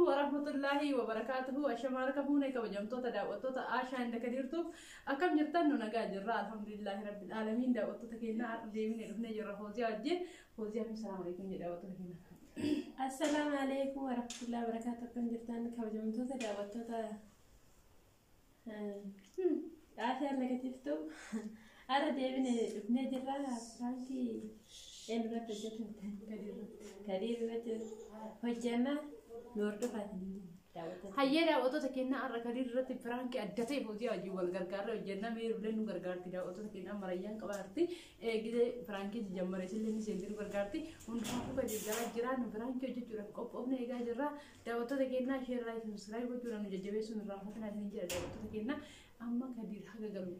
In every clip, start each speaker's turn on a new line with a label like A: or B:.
A: Warahmatullaahi wabarakaatuhu. Ashamaa harka fuunee kabajamtoota daawwattoota Aashaa inda Kadiirtuuf akkam jirtan? Nu nagaa jirra, alhamdulillaahi rabbil aalamiin. Daawwattoota keenya, har'a deebinee dhufnee jirra Fooziyaa wajjin. Fooziyaa fi salaamu alaikum jedhe daawwattoota keenya.
B: Assalaamu alaikum warahmatullahi wabarakatuh. Akkam jirtan, kabajamtoota daawwattoota Aashaa Nagatiftuu? Har'a deebine dhufnee jirra. Prankii eenyu irratti hojjetu? Kadiir irratti hojjenna. Nu hordofaatiin hin jenna daawwattoota.
A: Hayyee daawwattoota keenya, har'a Kadiir irratti prankii adda ta'e Fooziyaa wajjin wal gargaarree hojjenna. Meerullee nu gargaarti daawwattoota keenya, marayyaan qabaarti. Gizee prankii jammare illee ni seenti, nu gargaarti. Hundumaafuu Kadiir galaa jira. Nu prankii hojjechuudhaaf qophoofne eegaa jirra. Daawwattoota keenya, share, like, subscribe gochuudhaan nu jajjabeessuun irraa fatanaa isin jira daawwattoota keenya. Amma Kadiir haga galu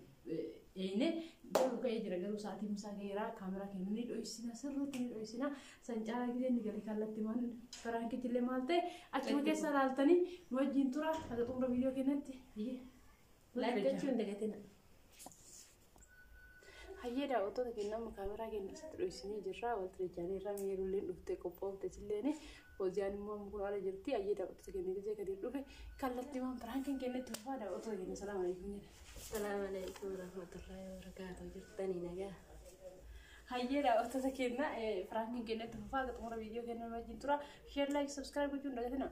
A: eeyne garuu ka'ee jira, garuu sa'aatiin isaa ga'eera. Kaameraa keenya ni dho'isina, sirriitti ni dho'isina. San caalaa gizee inni gale kallattii maan prankichi illee maal ta'e achuma keessa ilaaltanii nu wajjin tura haga xumura viidiyoo keenyatti.
B: Like gochuu hin dagatina.
A: Hayyee daawwattoota keenya, amma kaameraa keenya asitti dho'isinee jirra. Walitti dacha'anii irraa meerulleen dhuftee qophoofte silleen, Fooziyaan immoo amma kun ala jirti. Hayyee daawwattoota keenya, gizee Kadiir dhufe kallattii waan prankiin keenyatti fufaa. Daawwattoota keenya, salaamu alaikum jedhe.
B: Assalaamu alaikum warahmatullahi wabarakatuh. Jirtanii nagaa?
A: Hayyee daawwattoota keenya, prankiin keenyatti fufaa, haga xumura viidiyoo keenya nu wajjin tura. Share, like, subscribe gochuun dagatina.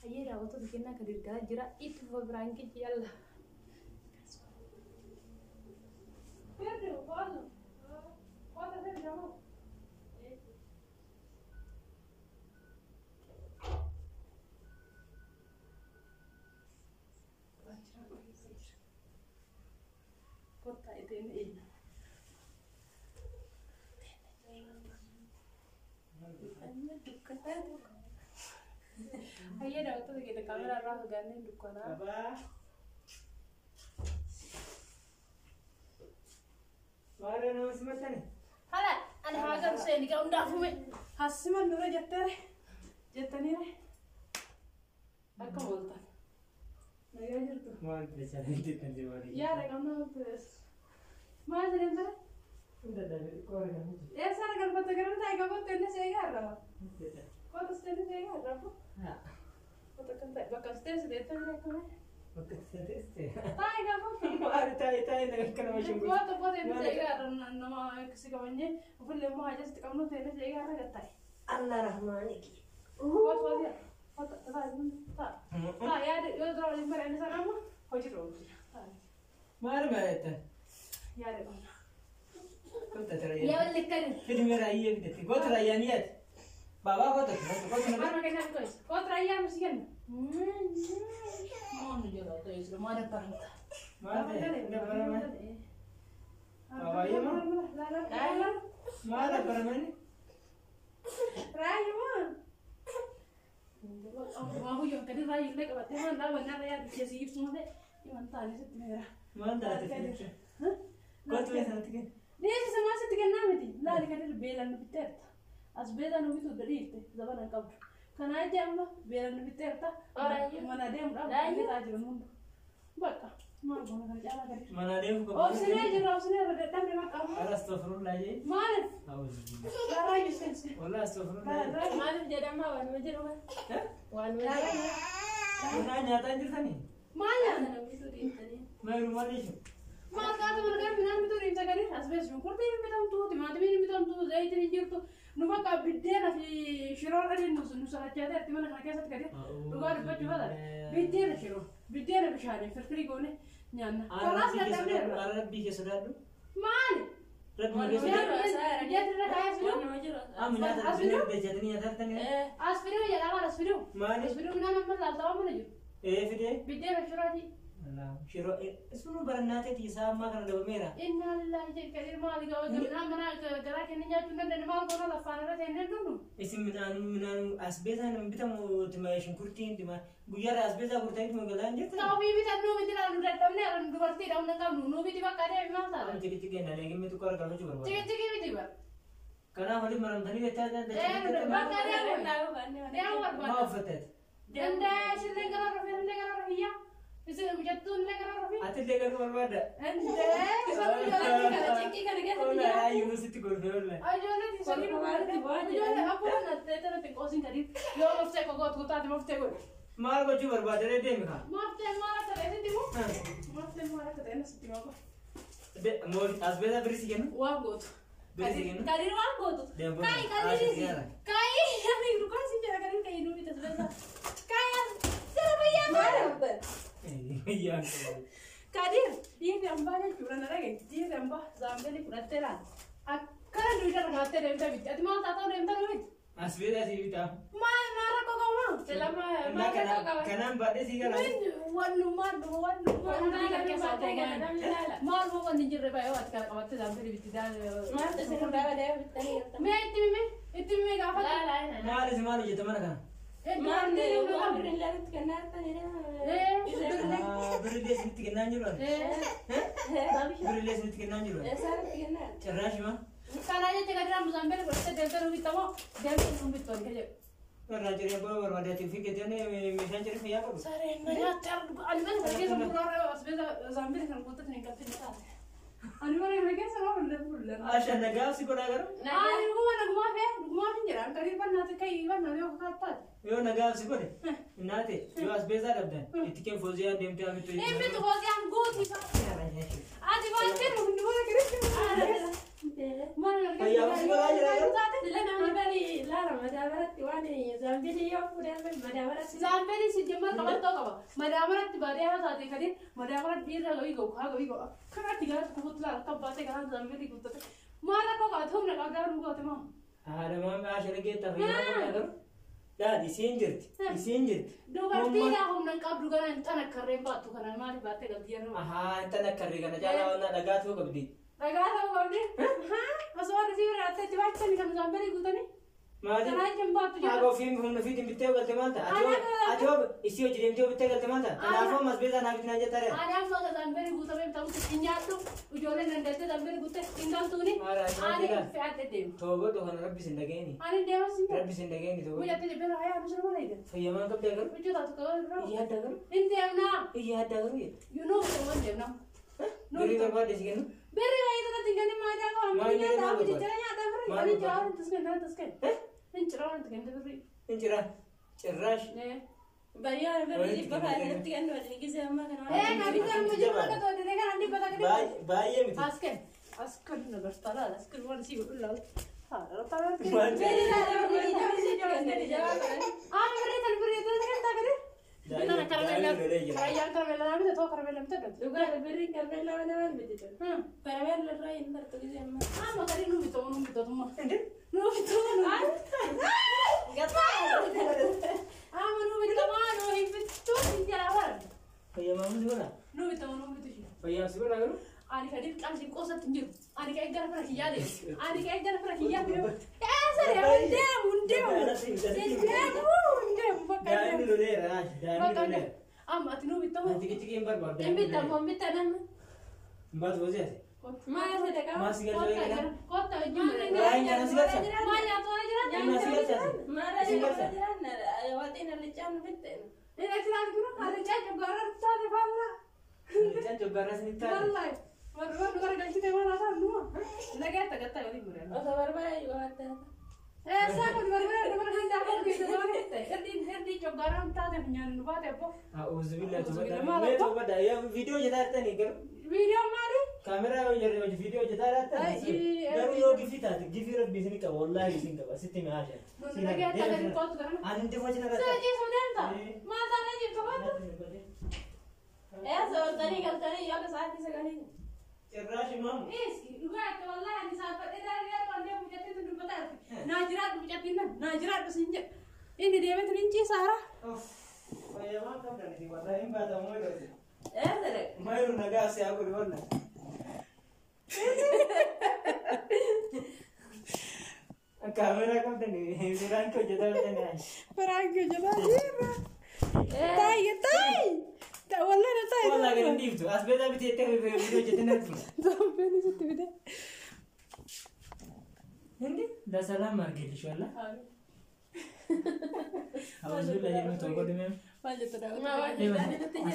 A: Hayyee daawwattoota keenya, Kadiir galaa jira. Itti fufa prankichi, yalla. Firdi, foozu. Kota firdi ammoo. Kottaa ittiin eenyu. Hayyee daawwattoota keenya, kaameraa irraa fagaannee dukkanaa.
C: Abaa. Maara nama simattani?
A: Hala, ani haa galu seeni gaa hundaafuu haasiman dura jetteere jettaniire akka ooltan. Nagaa jirtu.
C: Maal bilchaanii kan jiru?
A: Yaada qabna oltu. Maal jedhan ture? Eessaan galfatta gara taa'e qabattu innis eegaa irraa. Kootu innis eegaa irraa. Kootu akkam ta'e bakka as teessu teessee akkam
C: Bakka teesse.
A: taa'e gaafatu.
C: Maal taa'e taa'e akka nama shungutu.
A: Kootu kootu innis eegaa irraa, nama si kabajnee ofillee immoo hajasitti qabnu innis eegaa irra gattaa'e.
B: Allah rahmaaniki.
A: Kootu kootu kootu taa'e taa'e taa'e yaada yoo dura waliin mari'anne sana amma hojiirra oolu jira. Taa'e
C: Maal baay'atan?
A: yaada qabna.
C: Kota tara.
B: Yaa walli kan.
C: Fidime raayyee fidatti. Goota raayyaaniyaati. Baabaa goota goota goota.
A: Maal kennaa qois? Kootu raayyaa misi kenna. Maal nu jala ta'e maal dabbaramta?
C: Maal ta'e? Dabbarama. Baabaa maa? Maal dabbaramani?
A: Raayyaa. Waa huyyoo kan raayyaa illee qabattee waan dhaabannaa raayyaa bilcheessi ibsu malee himan taane sitti meera.
C: Maal taate fidicha? Kootu mee sanatti kenna.
A: Dhiyeessi samaa sitti kennaa miti. Laali kan beelaan nu bitteerta. As beelaa nu bituu dhiifte zabana hin qabdu. Kanaa jecha amma beelaan nu bitteerta. Mana deemuudhaaf bitaa jiran hundu. Bakka maal goona kana caalaa gadi.
C: Mana deemu qabu.
A: Obsinee jirra, obsinee irra dadhabne bakka amma.
C: Ala astaghfirullah jee.
A: Maaliif? Raayyu seensi.
C: Wallah astaghfirullah.
B: Maaliif jedhama waanuma jedhu waanuma jedhu.
C: Bunaa nyaataa jirtanii?
A: Maal nyaata?
B: Kana bituu dhiiftanii.
C: Maal maal jechuun?
A: Maal qaata margaa midhaan bituu dhiifta gadi as bees shunkurtiin hin bitamtu, timaatimiin hin bitamtu, zayitiin hin jirtu. Nu bakka biddeena fi shiroon adiin nu salachaa mana kana keessatti gadi dhugaa dubbachuu fata. Biddeena shiroo, biddeena bishaanii firfirii goone nyaanna. Kanaas dadhabneerra.
C: Rabbii kee sodaadhu.
A: Maali?
C: Rabbii kee sodaadhu.
A: Biddeena irra kaayee as fiduu?
B: Waanuma jiru.
C: Amma nyaata
A: As fiduu?
C: bilchaatanii nyaataa jirtanii?
A: As fiduu jedhaa maal as fiduu?
C: Maali?
A: As fiduu midhaan amma laaltawaa mana jiru.
C: Ee fidee.
A: Biddeena shirootii.
C: Shiroo sunu barannaateeti isaa ammaa kana dabameera.
A: Inna lillahi jedhe Kadir, maali gaba midhaan mana garaa keenya nyaachuu hin dandeenye, maal goona lafaan irra teennee dhugnu?
C: Isin midhaan midhaan asbeesaan hin bitamu, tima shunkurtiin tima guyyaarra asbeesaa gurtanii tuma galaa hin jirtan.
A: Ofii bitannuu miti laal, nu dadhabnee dubartiidha, humna qabnu nu biti bakka deemi maal taata?
C: Amma ciqiciqee na leegimmi tokko argamachuu barbaada.
A: Ciqiciqii miti bara.
C: Kanaaf waliin maramtanii dachaa
A: Ee bakka deemu deemu
C: Maa
A: barbaada.
C: uffatteet?
A: Danda'ee shillee gara rafee illee gara rafiyyaa. Isin mucattuun illee gara rafii.
C: Ati illee garuu barbaada.
A: Endee ijoollee
B: Kana ciqqii kana keessatti
C: Ola
B: jiraatu.
C: ayyuu sitti golfee ola.
A: Ijoollee tiisanii ijoollee akkuma nattee tana xiqqoosiin gadi yoo maftee kogootu kutaati maftee godhe.
C: Maal gochuu barbaadee deemi kaa?
A: Maftee maal akka ta'e sitti himu? Maftee maal akka ta'e sitti himu?
C: Asbeesaa birii si kennu?
A: Waan gootu.
C: Birii si kennu?
A: Kadir waan gootu.
C: Deemu.
A: Kaayi kadir. Kaayi ani dhugaa si jira kadir kaayi nuyi tasbeesa. Kaayi sira fayyaa maal?
C: Yaa.
A: Kadir dhiirri hambaa jechuudha na dhagaye dhiirri hambaa zaambeelii fudhattee laata. Akkana duwidha rakaattee deemtee bitti. Ati maal taatoo deemtee nu bitti?
C: Asbeesaa si bitaa.
A: Maal maal rakkoo qabaa?
B: Sila maal rakkoo qaba?
C: Kanaan baadhee si gala.
A: Wannummaan dhuma wannummaan
B: Maal baatee gala namni ilaala.
A: Maal moo wanni jirre baay'ee waan kana qabattee zaambeelii bitti.
B: Maaltu isin hundaa badee bittanii galtan?
A: Mee itti mime itti mime gaafadhu.
B: Laala ina.
C: Maal isin maal hojjeta mana kana?
B: Maaltu waan birrii ilaalutti kennaa jirtan
C: Birrillee isinitti kennaa jiru. Birrillee isinitti kennaa jiru.
B: Eessaanitti kennaa?
C: Cirraashi maa?
A: Kana jecha gadi zaambeelii godhattee deemtee nu bittamoo deemtee nu bittu wal jedhu.
C: Irraa ciree boo barbaadaati fi keessatti meeshaan ciree fayyaa qabu.
A: Sareen na nyaatte argu ani mana kana keessa muraara asbeesa zaambeelii kana guuttatti hin galfin taate. Ani mana kana keessa waan hin fuullee.
C: Asha nagaa si godhaa garuu?
A: Ani dhuguma nagumaa fee dhugumaa hin jedha kan irbannaate kan irbannaate yoo kakkaataate.
C: Yoo nagaa si godhe naate yoo asbeesaa dhabdan itti kennu fooziyaan deemtee hamittu.
A: Inni fooziyaan guuti. Ati baattee hundi mana keessa. Mana kana
C: Fayyaa si godhaa jira garuu?
B: Sila namni bari laala madaabaratti waan zaambilii yoo fuudhan madaabaratti.
A: Zaambeelii si jemma qabattoo qaba. Madaabaratti baadiyyaa yoo taate kadin madaabaratti dhiirra ga'ii ga'u haa ga'ii ga'u. Kanatti gara kufuutti laala akka baatee garaan zaambeelii guuttate. Maal rakkoo qabaate humna qabdaa nu goote moo?
C: Haadha maamii asha dhageettaa fayyaa qabdaa garuu? Daadhi isiin jirti isiin jirti.
A: Dubartiidhaa humna hin qabdu gara hin xanakkarreen baattu kana maaliif baattee galti yeroo?
C: Ahaa hin xanakkarree kana caalaa waan dhagaa ta'uu qabdi.
A: Dhagaa ta'uu qabdi? Osoo warri si bira itti baachani kan zaambeelii guutanii?
C: Maali?
A: Kanaa jechuun baattu jira.
C: Haga ofii humna ofiitiin bittee galte maal ta'a? Ati hoo isii hojii deemtee bittee galte maal ta'a? Kanaafuu ammas beekaa naaf itti naan jettaa reera.
A: Ani amma zaambeelii guutamee bitamutti hin nyaadhu. Ijoolleen dandeettee zaambeelii guuttee hin galtuuni. Ani fe'adhe deema.
C: Toobadhu kana rabbi sin dhageeni.
A: Ani deema sin jedha.
C: Rabbi sin dhageeni toobadhu.
A: Guyyaatti jibbee hayaa nu sirba leeyda.
C: Fayyamaan qabdaa garuu?
A: Hojii taatu qabaa.
C: Iyya addaa garuu?
A: Hin deemnaa.
C: Iyya addaa garuu jedha.
A: Nuu bitamu hin deemnaa.
C: Birrii barbaadde si kennu?
A: Birrii wayii irratti hin kennin maadaa qaba.
C: Maal
A: Nyaata
C: maal
A: hafu
C: barbaadde?
A: jijjiira nyaata birrii.
C: Maal
A: Ani
C: barbaadde?
A: jiraa wanti tasgeen wanti tasgeen. Hin jiraa wanti kennu birrii.
C: Hin jira. Cirraash.
B: Baay'ee birrii dhibba faayidaatti kennu waliin gisee ammaa kana
A: Ee kan inni amma jiru akka to'atee kan inni dhibba takka dhibba.
C: Baay'ee miti.
A: Asken asken na gartaa laala asken waan si godhu laala. Haadha
C: Maal
B: Birrii laala birrii namni jabaa godhan.
A: Aan birrii tan birrii tan kan taagade. Bitana karameellaa karayyaan karameellaa miti too karameellaa miti dhadhu.
B: Dhugaa birriin karameellaa mana maal bitatu? Karameellaa irraa hin bartu gisee ammaa.
A: Amma kadi nu bitamu nu bitatuma. Nu bitamu nu. Amma nu bitamu nu hin bittu hin jala bara.
C: Fayyamaa si godhaa?
A: Nu bitamu nu bitu shi.
C: Fayyaa si godhaa garuu?
A: Ani kadi qalbii qoosatti hin jiru. Ani kan gara fira kiyyaa deemu. Ani kan gara fira kiyyaa deemu. Ee sari hin deemu hin deemu. Hin deemu hin deemu bakka hin
C: Daa'imni
A: deemu.
C: loleera. Daa'imni
A: Bakka hin
C: loleera.
A: deemu. Amma ati nu bitamu.
C: Ati kichikii hin barbaadu.
A: Hin bitamu hin bitamu.
C: Hin baatu boosii ati.
B: Maal sadaqaa?
C: Maal si galcha wayii kana?
A: Kottaa wajjin
C: Waa'ee nyaata si galcha?
A: Maal nyaata waan jiraatu?
C: Nyaata si galcha ati?
B: Maal
C: Si galcha?
B: jiran waxin allichaan bitte.
A: Inni achi gura allichaa coggaarra taate faallaa.
C: Allichaan coggaarra isinitti taate.
A: Wallaahi. Warri warri gara galchite waan haasa'an numa. Nagaa tagattaa walii muraan.
B: Osoo barbaada yoo hatta.
A: Eessaa kun barbara dabara kan daakuu keessa waan ta'e. Hirdii coggaarra taate nyaanni nu baate abbo.
C: A'uuzu billahi toobadhaa. Mee toobadhaa. Yaa viidiyoo hojjetaa jirtanii garuu?
A: Viidiyoo maali?
C: Kaameraa viidiyoo hojjetaa jirtan. Garuu yoo gifii taate gifii rabbi isin qaba wallaahi isin qaba sitti mi haasha.
A: Nagaa tagattaa kootu garana.
C: Ani hindi hojii narra.
A: Sira ciisuu deemta. Maal taatee jirtu kootu?
B: Eessa oltanii galtanii yoo sa'aatii sagalii.
C: Cirraashi maamu.
A: Iski dhugaa akka wallaahi ani saalfadhee daarii yeroo andee mucattiin tun dubbataa jirti. Naa jiraadhu mucattiin nan naa jiraadhu siin jedha. Inni deemee tun hin ciisa hara.
C: Fayyamaan qabdan isin wallaahi hin baatamu mayiru.
B: Eessa dhaqe?
C: Mayiru nagaa si haa godhu wallaahi. Kaameraa qabdan biraan hojjetaa jirtan.
A: Biraan hojjetaa jirra. Taayi taayi. Wallaahi na taayi.
C: Wallaahi gadi hin dhiiftu. As beekaa bitee viidiyoo hojjetee natti.
A: Zambeen isitti fide.
C: Hindi ለሰላም አድርጌልሽ ወላሂ። Awwazulla jedhamu tokko dhimee.
A: Maal jetta daawwattoota?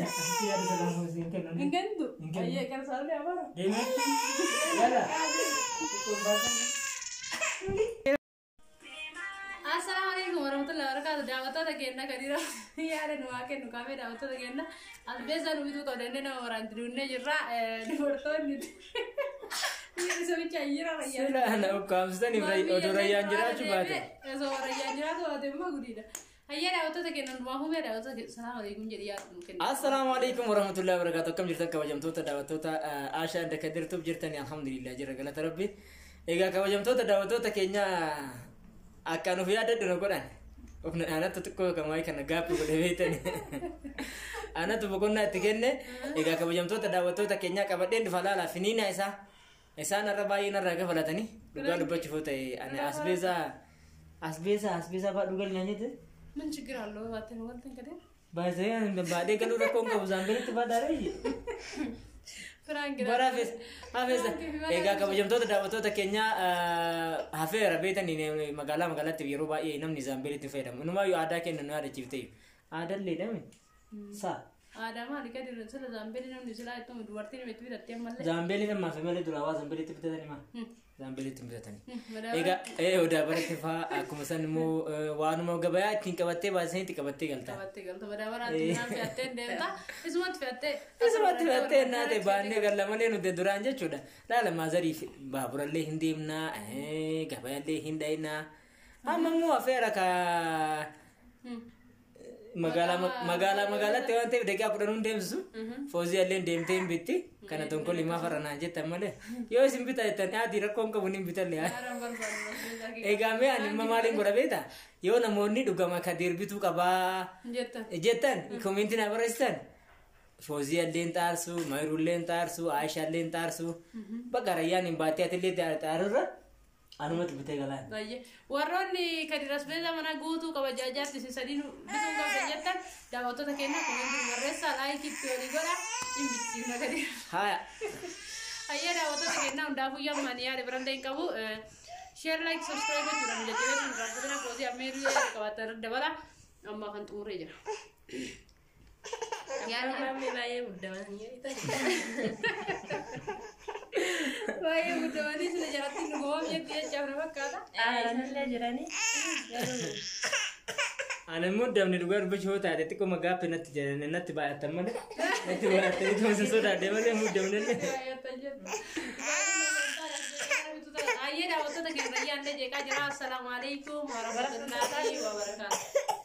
C: Asitti yaada salaam hoosee hin kennan.
A: Hin kennitu?
C: Hin kennu.
A: Ayyee kan isaallee abaara.
C: Deemee. Yala.
A: Assalaamu alaikum warahmatullahi wabarakatuh. Daawwattoota keenya gadiira yaada nu haa kennu kaafee daawwattoota keenya asbeessaa nu bituu qabdannee nama waraanti duunnee jirra. Dubartoonni dhiirri sobicha jira rayyaan.
C: Sila ana ukkaamsitaniif odoo rayyaan jiraachuu baate.
A: Osoo rayyaan jiraatu baate immoo gudiidha. Hayyaa daawwattoota keenya hundumaa humee daawwattoota keenya salaamu alaikum jedhi yaada nu kennu.
C: Assalaamu alaikum warahmatullahi wabarakatuh. Akkam jirtan kabajamtoota daawwattoota Ashaa adda Kadirtuuf jirtani alhamdulillah jirra galata rabbi. Egaa kabajamtoota daawwattoota keenya akka nuuf yaadadhu na godhan. Of anattu xiqqoo kamaayii kana gaaffii godhe beektani. Anattu boqonnaa itti kenne. Egaa kabajamtoota daawwattoota keenyaa qabadheen dhufa laala finiina isaa. Isaan irra baay'ee narraa kafalatanii dhugaa dubbachuuf yoo ta'e ani asbeesaa baadhuu galii naan jette.
A: ምን ችግር አለው? ባተን ወልተን ከደር
C: Baay'ee baadhee galuu rakkoon qabu zaambelitti baadhaa reeyyi.
A: ፍራንክ
C: Bara hafees hafees egaa kabajamtoota daawwattoota keenyaa hafeera beektanii magaalaa magaalaatti yeroo baay'ee namni zaambelitti fayyadamu. Inumaayyuu aadaa keenya nu yaadachiifte. Aadallee dhame. Saa.
A: aadaa maali kadir sila zaambeli namni sila ittuma dubartiin itti bitattee ammallee.
C: Zaambelii namaaf malee dura waa zaambelitti bitatanii maa? Zaambelitti bitatanii.
A: Madaala.
C: Egaa odaa baratti fa'aa akkuma san immoo waanuma gabayaa ittiin qabattee baasanii qabattee galta.
A: Qabattee galta madaabaraatti midhaan fe'attee deemta. Isumatti fe'attee.
C: Isumatti fe'attee naate baannee galla malee nuti duraan jechuudha. Laala maazarii baaburallee hin deemnaa gabayaallee hin dhaynaa. Amma immoo afeera ka magaalaa magaalaa magaalaatti waan ta'eef daqiiqaa 10 hin deemsisu. Fooziyaallee deemtee hin bitti. Kana tonkoli maaf har'a jettan malee. Yoo isin bitaa jettan adii rakkoon qabu ni bitallee.
A: Haaraan barbaadu.
C: Egaa mee ani immoo maaliin godha beektaa? Yoo namoonni dhugama Kadir bituu qabaa
A: Jettan.
C: jettan komentii na barreessitan. Fooziyaallee xaarsu, Mayruullee xaarsu, Aayishaallee xaarsu. Bakka rayyaan hin baattee atillee xaarurra anumatti bitee galaan.
A: Baay'ee. Warroonni Kadir asbeesaa mana guutuu qaba jaajaatti isin sadiin bituu qabda jettan daawwattoota keenya komentii barreessaa laayikii itti walii godha hin bichisiifna Kadir.
C: Haaya.
A: Hayyaa daawwattoota keenya hundaafuu yammaan yaada birallee hin qabu. Share like subscribe gochuudhaan jajjabeessuun raabsatina koosii ammeeruu yaada qabaatan dabala amma kan xumuree jira.
B: Yaadni baay'ee muddamanii
A: Baay'ee guddamanii sila jalatti nu goowwam jetti jechaaf na fakkaata.
B: Aanillee jiranii garuu
C: Ani immoo damni dhugaa dubbachuu yoo taate xiqqoo gaaffii natti jedhan natti baay'atan malee natti baay'atanii tuma isin sodaadhe malee muddamnellee.
A: Ayyee daawwattoota keenya rayyaan jeeqaa jira. Assalaamu alaikum warahmatullahi wabarakaatuh.